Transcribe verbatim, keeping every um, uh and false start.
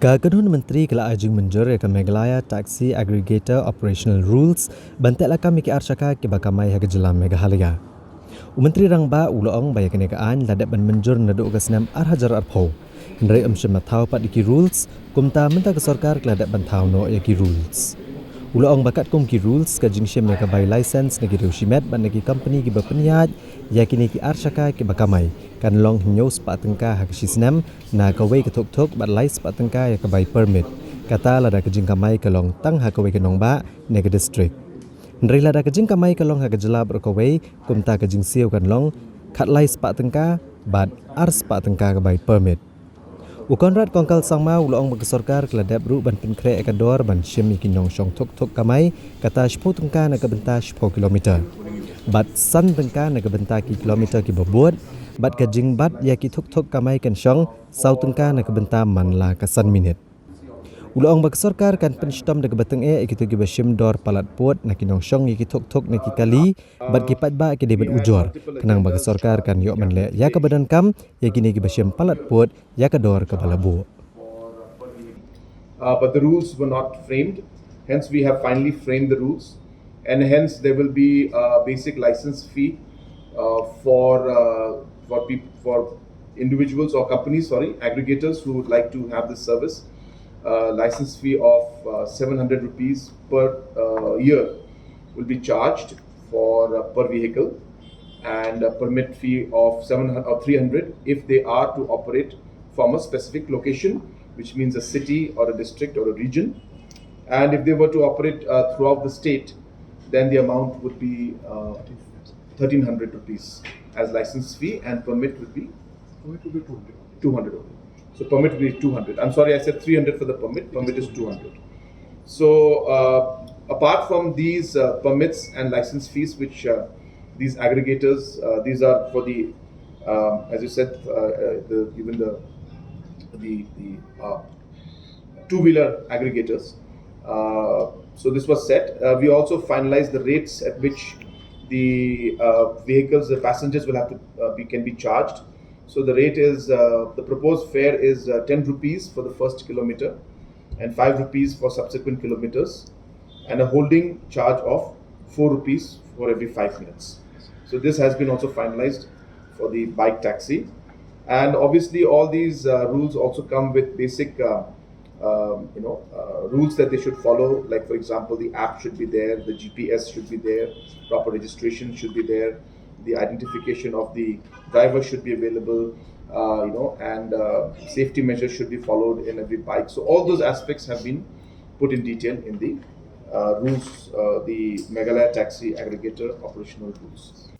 Ka kynhun myntri ka la ai jingmynjur ïa ka Meghalaya Taxi Aggregator Operational Rules ban teh lakam ïa ki arshaka kiba kamai ha ka jylla Meghalaya. U Myntri Rangbah u la ong ba ïa kane ka aiñ la dep ban mynjur naduh ka snem ar hajar arphew. Hynrei ym shym la thaw pat ïa ki rules, kumta mynta ka sorkar ka la dep ban thaw noh ïa ki rules. U la ong ba katkum ki rules, ka jingshim ïa ka bai license na ki riew shimet bad na ki company kiba pynïaid ïa kine ki arshaka kiba kamai kan long hynñiew spah tyngka ha ka shi snem na kawei ka thuk thuk bad lai spah tyngka ïa ka bai permit. Kata lada ka jingkamai ka long tang ha kawei ka nongbah ne ka district. Hynrei lada ka jingkamai ka long ha ka jylla baroh kawei, kumta ka jingsiew kan long khatlai spah tyngka bad ar spah tyngka ka bai permit. U Conrad Kongkal Sangma u la ong ba ka sorkar ka la dep ruh ban pynkhreh ïa ka dor ban shim ïa ki nongshong thuk thuk kamai, kata shiphew tyngka na ka bynta shiphew kilometer bad san tyngka na ka bynta ki kilometer kiba bud, bad ka jingbat ïa ki thuk thuk kamai kan shong saw tyngka na ka bynta man la ka san minit. U la ong ba ka sorkar kan pynshitom da kaba tyngeh ïa kito kiba shim dor palat pud na ki nongshong ïa ki thuk thuk na ki kali bad ki paidbah ki dei ban ujor, khnang ba ka sorkar kan ïoh ban leh ïa kaba donkam ïa kine kiba shim palat pud ïa ka dor kaba la buh. Uh, but the rules were not framed. Hence, we have finally framed the rules, and hence there will be a basic license fee uh, for uh, for people for individuals or companies, sorry, aggregators who would like to have this service. Uh, license fee of uh, seven hundred rupees per uh, year will be charged for uh, per vehicle, and a permit fee of seven hundred or three hundred if they are to operate from a specific location, which means a city or a district or a region. And if they were to operate uh, throughout the state, then the amount would be uh, thirteen hundred rupees as license fee, and permit would be two hundred only. So permit will be two hundred. I'm sorry, I said three hundred for the permit. Permit is two hundred. So uh, apart from these uh, permits and license fees, which uh, these aggregators, uh, these are for the, um, as you said, uh, uh, the, given the the, the uh, two-wheeler aggregators. Uh, so this was set. Uh, we also finalized the rates at which the uh, vehicles, the passengers will have to uh, be can be charged. So the rate is uh, the proposed fare is uh, ten rupees for the first kilometer, and five rupees for subsequent kilometers, and a holding charge of four rupees for every five minutes. So this has been also finalized for the bike taxi, and obviously all these uh, rules also come with basic uh, um, you know uh, rules that they should follow. Like, for example, the app should be there, the G P S should be there, proper registration should be there, the identification of the driver should be available, uh, you know, and uh, safety measures should be followed in every bike. So all those aspects have been put in detail in the uh, rules, uh, the Meghalaya Taxi Aggregator Operational Rules.